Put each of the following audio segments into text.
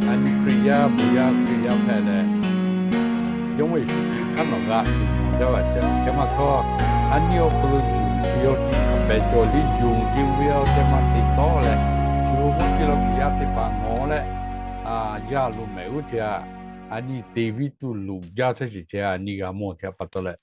a nyi Hkriꞈ yaˇ bon yaˇ Hkriꞈ yaˇ hpehꞈ leh, Jawˇmawˇ Yeˍsuˆ Hkriꞈ hk'aˉ nawˬ g'aꞈ tuˬ mawˬ jaˇ ve ce. Hk'e maˇ hkawˇ, a nyi awˬ hk'aw lo yuˬ chi yawˇ tiꞈ hk'a pehꞈ cawˬ liˇ yuˬ ce ve awˬ ceh maˇ te tawˆ leh, shu mawˇ piˇ law Hkriꞈ yaˇ teˇ hpaˍ ngawˬ leh, yaˇ lo mehˍ g'uˇ ce a, a nyi te viˉ tuˬ luˬ jaˇ chehˇ shiˍ ce a, a nyi g'a mawˬ ce a pa taw leh,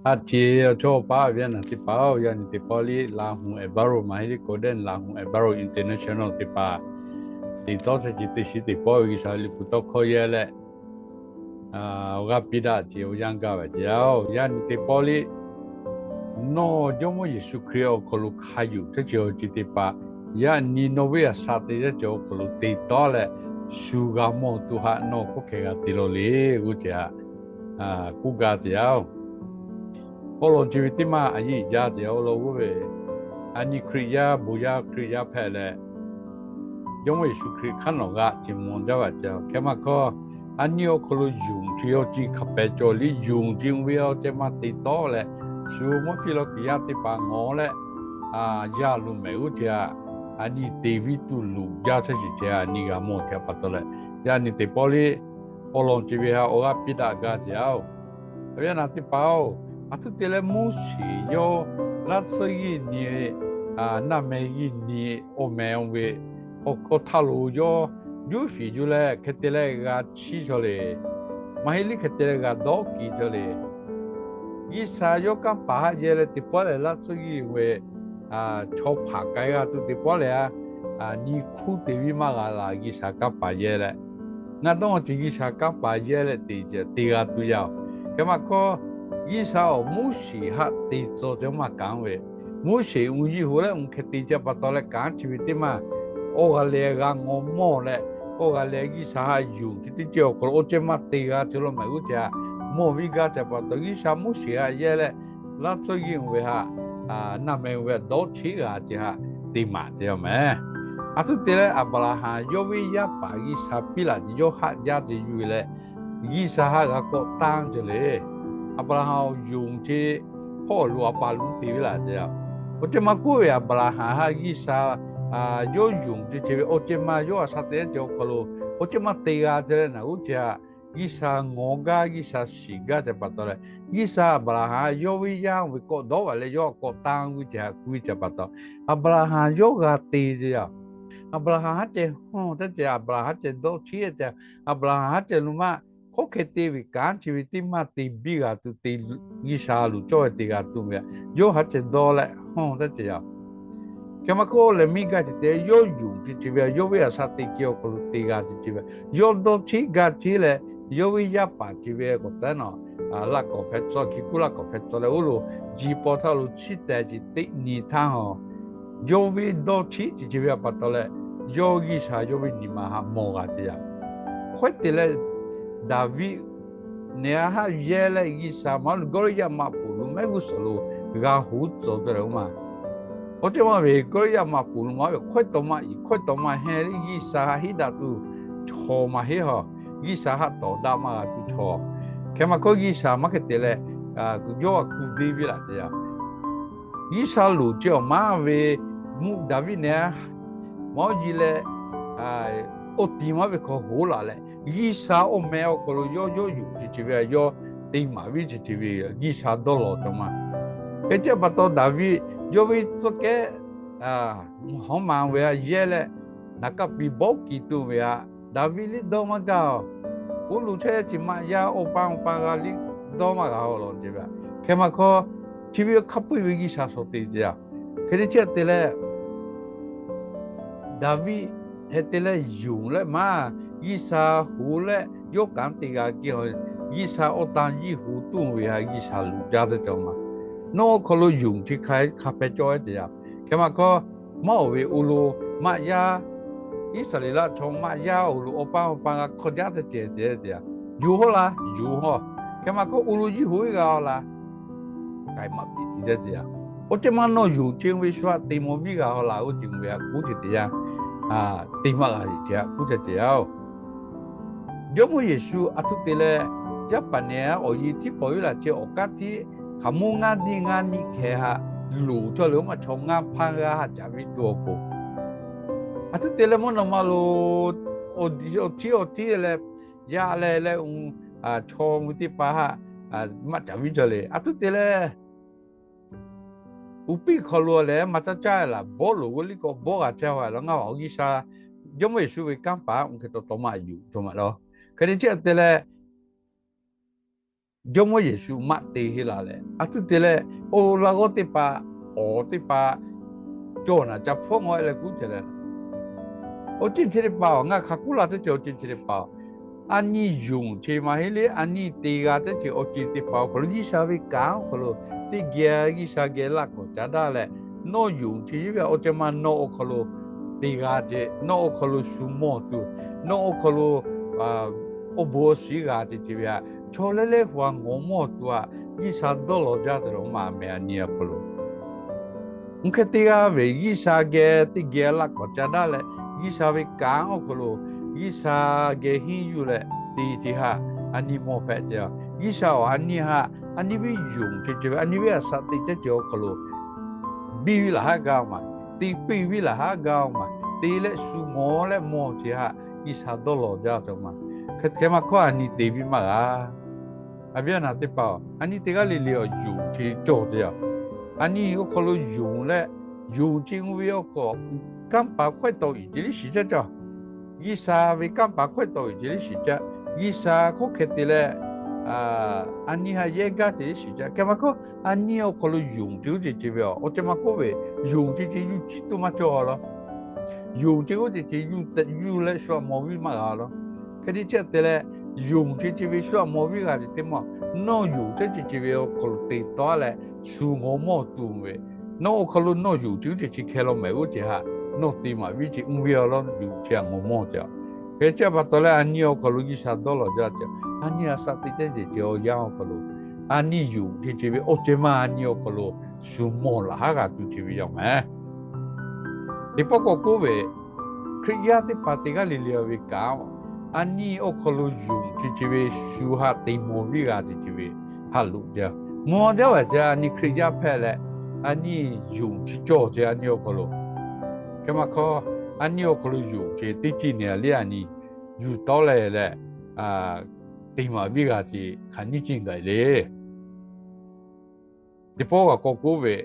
a ce awˬ chawˇ paˉ ve a naˬ teˇ hpaˍ-oˬ, yaˇ nyi teˇ pawˆ liˇ Laˇ hu Ekballo maˇ heˆ liˇ Golden Laˇ hu Ekballo International teˇ hpaˍ, teꞈ tawˉ chehˇ ce teˇ shiˍ teˇ pawˆ ve G'uiˬsha liꞈ hpu tawˇ hkawˇ yehˇ leh, awˬ g'aˇ piˇ daꞈ ce awˬ yanˇ gaˇ ve ce a-oˬ, yaˇ nyi teˇ pawˆ liˇ nawˬ Jawˇmawˇ Yeˍsuˆ Hkriꞈ awˬ hk'aw lo hk'a yuˬ chehˇ ce awˬ ceuˬ teˇ hpaˍ, yaꞈ nyi nawˬ ve a shaꞈ te yaˇ ce awˬ hk'aw lo te tawˉ leh, shu g'a mawˬ tuˬ haꞈ nawˬ k'oˆ hk'e g'a te law le g'uˇ ce a, k'oˆ gaˇ te a-oˬ. Awˬ lawn ce ve teˇ maˇ a yiˇ jaˇ te a-oˬ law g'uˇ ve, a nyi Hkriꞈ yaˇ bon yaˇ Hkriꞈ yaˇ hpehꞈ leh, Jawˇmawˇ Yeˍsuˆ Hkriꞈ hk'aˉ nawˬ g'aꞈ ce mawˬ jaˇ ve ce. Hk'e maˇ hkawˇ, a nyi awˬ hk'aw lo yuˬ ce yawˇ tiꞈ hk'a pehꞈ cawˬ liˇ yuˬ ce ve awˬ ceh maˇ te tawˆ leh, shu mawˇ piˇ law Hkriꞈ yaˇ teˇ hpaˍ ngawˬ leh, yaˇ lo mehˍ g'uˇ ce a, a nyi te viˉ tuˬ luˬ jaˇ chehˇ shiˍ ce a, a nyi g'a mawˬ ce a pa taw leh, yaˇ nyi teˇ pawˆ liˇ awˬ lawn ce ve haꞈ awˬ g'aˇ piˇ daꞈ gaˇ ce a-oˬ. Awˬ yanˇ naˬ teˇ hpaˍ-oˬ, aˬ htoꞈ te leh Moˉseˍ yawˇ laˇ tsuhˇ g'uiˇ nyi naˇ meh g'uiˇ nyi awˬ meh ve awˬ htaˇ lo yawˇ juˇ fiˍ yuˬ leh hk'e te leh g'a chiˇ chaw le, maˇ heˆ liˇ hk'e te leh g'a dawˇ kiˬ chaw le. G'uiˬsha yawˇ kanˇ paˍ haꞈ yehˇ leh teˇ pawˆ lehˬ laˇ tsuhˇ g'uiˇ ve chaw hpaˍ k'ai g'a tuˬ teˇ pawˆ lehˬ a, nyi hkuˇ te viˉ maˇ g'a laˬ G'uiˬsha kanˇ paˍ yehˇ leh, ngaˬ dawˇ ce G'uiˬsha kanˇ paˍ yehˇ leh te g'a tuˬ yaˇ-oˬ. Hk'e maˇ hkawˇ, G'uiˬsha awˬ Moˉseˍ haꞈ te tcuh ceh maˇ kanˉ ve, Moˉseˍ uˬ yiˇ hoꞈ leh uˬ hk'e te ce pa taw leh kanˉ chi ve teˇ maˇ awˬ g'a leh g'a ngawˬ mawˬ leh, awˬ g'a leh G'uiˬsha haꞈ yuˬ ce teˇ ceuˬ awˬ hk'aw lo awˬ ceh maˇ te g'a ce law mehˍ g'uˇ ce a, mawˬ viˉ gaˇ ce pa taw G'uiˬsha Moˉseˍ haꞈ yehˇ leh, laˇ tsuhˇ g'uiˇ ve haꞈ, naˇ meh ve dawˇ cheˉ g'a ce haꞈ te maˍ ce a mehˍ. Aˬ htoꞈ te leh Aˍbraˍhanˍ yawˇ ve yaˇ paˍ G'uiˬsha piˇ laˬ ce yawˇ haꞈ jaˇ ce yuˬ leh, G'uiˬsha haꞈ g'a kawꞈ tanˇ ce le. Aˍbraˍhanˍ awˬ yonˍ ce hpawˇ awˬ lo a pa lo te ve laˬ ce a. Awˬ ceh maˇ k'oˆ ve Aˍbraˍhanˍ haꞈ G'uiˬsha yawˇ yonˍ ce ce ve awˬ ceh maˇ yawˇ a shaꞈ te ce awˬ hk'aw lo awˬ ceh maˇ te g'a ce leh naˬ g'uˇ ce a, G'uiˬsha ngawˬ gaˇ G'uiˬsha shiˍ gaˇ ce pa taw leh, G'uiˬsha Aˍbraˍhanˍ yawˇ ve yaˇ ve kawꞈ dawˇ g'a leh yawˇ kawꞈ tanˇ g'uˇ ce haꞈ k'oˆ ve ce pa taw, Aˍbraˍhanˍ yawˇ g'a te ce a. Aˍbraˍhanˍ haˉ ceh hawˇ taˇ ce, Aˍbraˍhanˍ haˉ ceh dawˇ cheˉ ce, Aˍbraˍhanˍ haˉ ceh lo maˇ hk'oˆ hk'e te ve kanˉ chi ve teˇ maˇ te biˇ g'a tuˬ te, G'uiˬsha loˍ cawˇ ve te g'a tuˬ ve, yawˇ haˉ ceh dawˇ leh hawˇ taˇ ce a. Hk'e maˇ hkawˇ lehˬ miˇ gaˇ ce te yawˇ yonˍ ce ce ve, yawˇ ve a shaꞈ te ce awˬ hk'aw lo te g'a ce ce ve, yawˇ dawˇ cheˉ gaˇ cheˉ leh, yawˇ ve yaˇ paˍ ce ve k'awꞈ taˉ nawˬ, laˆ kawꞈ hpehꞈ tcuh, hkiˬ kuˉ laˆ kawꞈ hpehꞈ tcuh leh oˇ lo ji paw htaˇ lo chiˇ teh ce teˇ nyi htaˇ hawˬ, yawˇ ve dawˇ cheˉ ce ce ve pa taw leh, yawˇ G'uiˬsha yawˇ ve nyi ma haꞈ mawˬ g'a ce a. Hkawehˉ te leh Daˍviˆ nehˬ a haˆ yehˇ leh G'uiˬsha maˇ lo Gawˇliˇyaˆ maꞈ poˍ lo mehˆ g'uˇ suhˍ lo g'a hoˉ tcuh tcuh leh oˇ ma. Awˬ ceh maˇ ve Gawˇliˇyaˆ maꞈ poˍ lo maˇ ve hkawehˉ tawˍ maˇ iˍ hkawehˉ tawˍ maˇ hehnˇ leh G'uiˬsha haꞈ hiˉ daꞈ tuˬ chaw maˇ heˆ hawˬ, G'uiˬsha haꞈ tawˍ daꞈ maˇ g'a tuˬ chaw. Hk'e maˇ hkawˇ G'uiˬsha maˇ hk'e te leh, yawˇ a kuˬ deˇ viˉ laˬ ce a. G'uiˬsha loˍ ce awˬ maˇ ve mvuhˇ Daˍviˆ nehˬ a maˇ oˇ yi leh, oˇ tiˍ maˇ ve hk'aw hoˉ laˬ leh, G'uiˬsha awˬ meh awˬ hk'aw lo yawˇ yawˇ yonˍ ce ce ve yawˇ te maˍ viˉ ce ce ve G'uiˬsha dawˇ law cawˬ ma. Hk'e ce pa taw Daˍviˆ yawˇ ve tcuh kehˉ hawˉ ma ve haꞈ yehˇ leh, naˍ kaˆ piˍ bawˆ kiˬ tuˬ ve haꞈ Daˍviˆ liˇ dawˇ maˇ gaˇ-oˬ. Oˇ lo chehˇ ce maꞈ yaˇ awˬ pa awˬ pa g'a liˇ dawˇ maˇ g'a hawˬ law ce ve. Hk'e maˇ hkawˇ, chi ve hk'a peu-eˬ ve G'uiˬsha shaw te ce a. Hk'e te ce te leh, Daˍviˆ hk'e te leh yonˍ leh maˇ, G'uiˬsha hoꞈ leh yawˇ kanˉ te g'a kehˬ hawˬ, G'uiˬsha awˬ tan yiˇ hoꞈ tuˬ ve haꞈ G'uiˬsha loˍ jaˇ teˇ cawˬ ma. Nawˬ awˬ hk'aw lo yonˍ ce hk'a hk'a hpehꞈ cawˬ ce a. Hk'e maˇ hkawˇ, maˇ oˬ ve oˇ lo maꞈ yaˇ, Iˉsaˍreˍlaˆ chaw maꞈ yaˇ oˬ lo awˬ pa awˬ pa g'a hk'aw jaˇ teˇ cehˬ ce a. Yonˍ hawˉ la, yonˍ hawˉ. Hk'e maˇ hkawˇ oˇ lo yiˇ hoꞈ iˉ g'a hawˉ la, k'ai maꞈ piˍ te ce a. Awˬ ceh maˇ nawˬ yonˍ ce ve shu haꞈ te maw viˉ g'a hawˉ la oˇ ce ve haꞈ k'oˆ ce te yanˇ, te maˇ g'a ce haꞈ k'oˆ ce ce a-oˬ. Jawˇmawˇ Yeˍsuˆ aˬ htoꞈ te leh, yaˇ paˍ nehˬ awˬ yi htiˉ pawˍ viˉ laˬ chi awˬ k'aˉ htiˉ hk'aˬ mawˇ ngaˇ diˇ ngaˇ nyiˇ hkeh haꞈ loˍ cawˇ leh, oˇ maˇ chaw ngaˇ hpaˇ g'aˇ haꞈ caˍ viˉ tuˬ awˬ pon, aˬ htoꞈ te leh mvuhˇ naw ma lo awˬ htiˉ awˬ htiˉ leh yaꞈ leh leh, chaw mvuh teˇ hpaˍ haꞈ maˇ caˍ viˉ cawˇ le. Aˬ htoꞈ te leh uˉ piˇ hk'aw lo lehˬ maˇ caˇ caˇ laˬ, bawˇ loˍ g'uˇ liˇ k'awꞈ bawˇ g'a caˇ ve laˬ. Ngaˬ awˬ G'uiˬsha Jawˇmawˇ Yeˍsuˆ ve kanˉ paˍ oˇ hk'e taw taw maˇ yuˬ cawˇ maˇ laˇ. Hk'e te chi aˬ te leh Jawˇmawˇ Yeˍsuˆ maˆ te heˆ laˬ leh, aˬ htoꞈ te leh, oˇ laˇ g'awˇ teˇ hpaˍ, awˬ teˇ hpaˍ cawˬ naˬ ca hpfuhˆ ngawˬ leh kuˉ ce leh, awˬ ceuˬ chi teˇ hpaˍ ngaˬ hk'a kuˉ la teˇ ceuˬ awˬ ceuˬ chi teˇ hpaˍ, a nyi yonˍ che maˇ heˆ le. A nyi te g'a teˇ ceuˬ awˬ ceuˬ teˇ hpaˍ awˬ hk'aw lo G'uiˬsha ve kanˉ awˬ hk'aw lo teˇ geh G'uiˬsha geh laˆ k'awꞈ ca daˇ leh, nawˬ yonˍ che ve awˬ ceuˬ maˇ nawˬ awˬ hk'aw lo te g'a ce, nawˬ awˬ hk'aw lo shu mawˬ tuˬ, nawˬ awˬ hk'aw lo awˬ bon awˬ shiˍ g'a ce ce ve htaꞈ chaw leh leh hu a ngawˬ mawˬ tuˬ htaꞈ G'uiˬsha dawˇ law jaˇ te lo maˇ meh. A nyi awˬ hk'aw lo mvuhˇ hk'e teˇ g'aˇ ve G'uiˬsha geh teˇ geh laˆ k'awꞈ ca daˇ leh, G'uiˬsha ve kanˉ awˬ hk'aw lo G'uiˬsha geh henˇ yuˬ leh te ce htaꞈ a nyi mawˬ hpehꞈ ce. G'uiˬsha awˬ a nyi htaꞈ a nyi ve yonˍ ce ce ve a nyi ve aˬ shaꞈ teꞈ ceh ce awˬ hk'aw lo biˇ viˉ laˬ haˉ gaˇ maˬ, te piˇ viˉ laˬ haˉ gaˇ maˬ, te leh shu mawˬ leh mawˬ ce htaꞈ G'uiˬsha dawˇ law jaˇ cawˬ maˬ. Hk'e te maˇ hkawˇ a nyi te viˉ maˇ g'a. A viˉ a naˬ teˇ hpaˍ, a nyi teˇ g'aˇ le le awˬ yonˍ ce cawˬ ce yaˬ. A nyi awˬ hk'aw lo yonˍ leh, yonˍ ce mvuh ve awˬ hk'aw kanˉ paˍ hkawehˇ tawˆ iˍ ce liˇ shiˍ caˇ cawˬ. G'uiˬsha ve kanˉ paˍ hkawehˇ tawˆ iˍ ce liˇ shiˍ caˇ. G'uiˬsha hk'oˆ hk'e te leh a nyi htaꞈ yehˇ gaˇ ce liˇ shiˍ caˇ. Hk'e maˇ hkawˇ a nyi awˬ hk'aw lo yonˍ ce g'uˇ ce ce ve awˬ ceuˬ maˇ k'oˆ ve, yonˍ ce ce yuˇ ciˉ tuˬ maˇ cawˬ law. Yonˍ ce g'uˇ ce ce yuˇ leh shu htaꞈ mawˬ viˉ maˇ g'a law. Hk'e te chi aˬ te leh, yonˍ ce ce ve shu htaꞈ mawˬ viˉ g'a ce teˇ maˇ, nawˬ yonˍ ce ce ve awˬ hk'aw lo te tawˆ leh shu ngawˬ mawˬ tuˬ ve, nawˬ awˬ hk'aw lo nawˬ yonˍ ce g'uˇ ce ce hkeh law mehˍ g'uˇ ce htaꞈ nawˬ te maˍ viˉ ce mvuh ve awˬ lawn yonˍ ce htaꞈ ngawˬ mawˬ ce. Hk'e chi pa taw leh a nyi awˬ hk'aw lo G'uiˬsha dawˇ law jaˇ ce. A nyi aˬ shaꞈ teꞈ ceh ce awˬ yanˇ awˬ hk'aw lo a nyi yonˍ ce ce ve awˬ ceuˬ maˇ a nyi awˬ hk'aw lo shu mawˬ laˬ haˉ g'a tuˬ ce ve yaˇ mehˍ. Teˇ pawˆ k'awꞈ k'oˆ ve, Hkriꞈ yaˇ teˇ hpaˍ teˇ g'aˇ le le ve kaꞈ, a nyi awˬ hk'aw lo yonˍ ce ce ve shu htaꞈ te mawˬ viˉ g'a ce ce ve haꞈ loꞈ ce. Mvuh jaˇ ve ce a nyi Hkriꞈ yaˇ hpehꞈ leh, a nyi yonˍ ce cawˬ ce a nyi awˬ hk'aw lo. Hk'e maˇ hkawˇ, a nyi awˬ hk'aw lo yonˍ ce teˇ ceuˬ nehˬ a liˇ a nyi yuˬ tawˆ leh leh te maˍ viˉ g'a ce hk'aˬ nyiˇ ceuˬ gaˬ le. Teˇ pawˆ g'a k'awꞈ k'oˆ ve,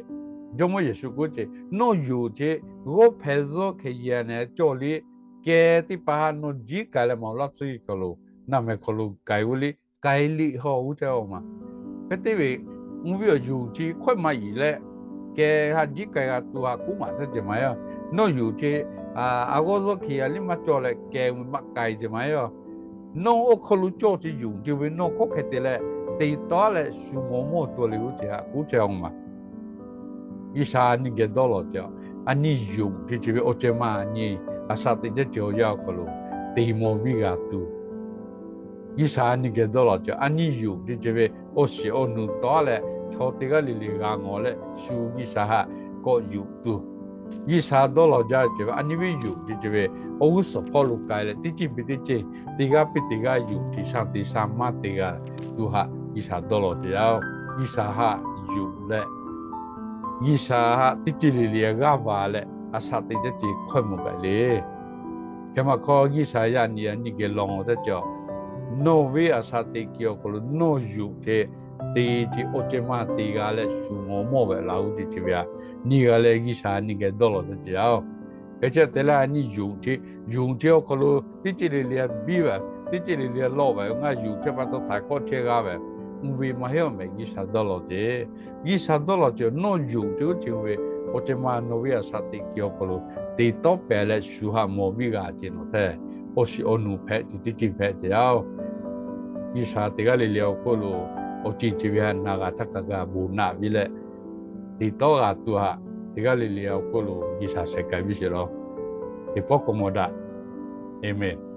Jawˇmawˇ Yeˍsuˆ k'oˆ ce, nawˬ yonˍ ce g'awˇ hpehꞈ zuhˇ hkeh yehˬ nehˬ cawˬ le. Keh teˇ hpaˍ htaꞈ nawˬ jiˉ k'ai leh maˍ laˇ tcuhˉ hk'aw lo, naˬ mehˍ hk'aw lo k'ai g'uˇ liˇ k'ai liꞈ haw g'uˇ ce a maˬ. Hk'e te ve, mvuh ve awˬ yonˍ ce hkawehˇ maˇ iˍ leh, keh haꞈ jiˉ k'ai g'a tuˬ haꞈ k'oˆ maˍ taˇ ce maˍ yaˇ. Nawˬ yonˍ ce a g'awˇ zuhˇ hkeh yehˬ liˇ maˇ cawˬ leh keh maˇ k'ai ce maˍ yaˇ. Nawˬ awˬ hk'aw lo cawˬ ce yonˍ ce ve nawˬ hk'oˆ hk'e te leh, te tawˆ leh shu mawˬ mawˬ tuˬ le g'uˇ ce haꞈ k'oˆ ce a maˬ. G'uiˬsha a nyi geh dawˇ law ce, a nyi yonˍ ce ce ve awˬ ceuˬ maˇ a nyi aˬ shaꞈ teꞈ ceh ce awˬ yanˇ awˬ hk'aw lo te mawˬ viˉ g'a tuˬ, G'uiˬsha a nyi geh dawˇ law ce. A nyi yonˍ ce ce ve awˬ shiˍ awˬ nu tawˆ leh chaw teˇ g'aˇ le le g'a ngawˬ leh shu G'uiˬsha haꞈ kawꞈ yuˬ tuˬ, G'uiˬsha dawˇ law jaˇ ce ve a nyi ve yonˍ ce ce ve awˬ g'uˇ suhˍ hpawˇ lo k'ai leh teˇ ceuˬ piˇ teˇ ceuˬ, teˇ g'aˇ piˇ teˇ g'aˇ yonˍ ce sha te sha maˇ te g'a tuˬ haꞈ G'uiˬsha dawˇ law ce yaˇ. G'uiˬsha haꞈ yonˍ leh, G'uiˬsha haꞈ teˇ ceuˬ le le g'aˇ va leh aˬ shaꞈ teꞈ ceh ce hkawehˇ mawˬ gaˬ le. Hk'e maˇ hkawˇ G'uiˬsha yaˇ nyi a nyi geh law taˇ ce, nawˬ ve aˬ shaꞈ teꞈ kiˬ awˬ hk'aw lo nawˬ yonˍ ce te ce awˬ ceuˬ maˇ te g'a leh shu mawˬ mawˬ ve laˬ g'uˇ ce ce ve a nyi g'a leh G'uiˬsha a nyi geh dawˇ law taˇ ce yaˇ. Hk'e ce te leh a nyi yonˍ ce, yonˍ ce awˬ hk'aw lo teˇ ceuˬ le le biˇ ve, teˇ ceuˬ le le lawˆ ve, ngaˬ yonˍ ce pa taw htaiˍ hkawˇ chehˇ g'a ve, mvuh ve maˇ heˆ awˬ mehˍ G'uiˬsha dawˇ law ce. G'uiˬsha dawˇ law ce, nawˬ yonˍ ce g'uˇ ce ve awˬ ceuˬ maˇ nawˬ ve aˬ shaꞈ teꞈ kiˬ awˬ hk'aw lo te tawˆ pehˍ leh shu haꞈ mawˬ viˉ g'a ce nawˬ hteˇ awˬ shiˍ awˬ nu hpehꞈ ce teˇ ceuˬ hpehꞈ ce yaˇ. G'uiˬsha teˇ g'aˇ le le awˬ hk'oˆ lo awˬ ceuˬ ce ve haꞈ na g'a htaˇ kaꞈ g'a bon naꞈ viˉ leh, te tawˆ g'a tuˬ haꞈ teˇ g'aˇ le le awˬ hk'oˆ lo G'uiˬsha sheh k'ai viˉ sheˍ law. Teˇ pawˆ k'awꞈ mawˬ daꞈ. Aˍmenˍ.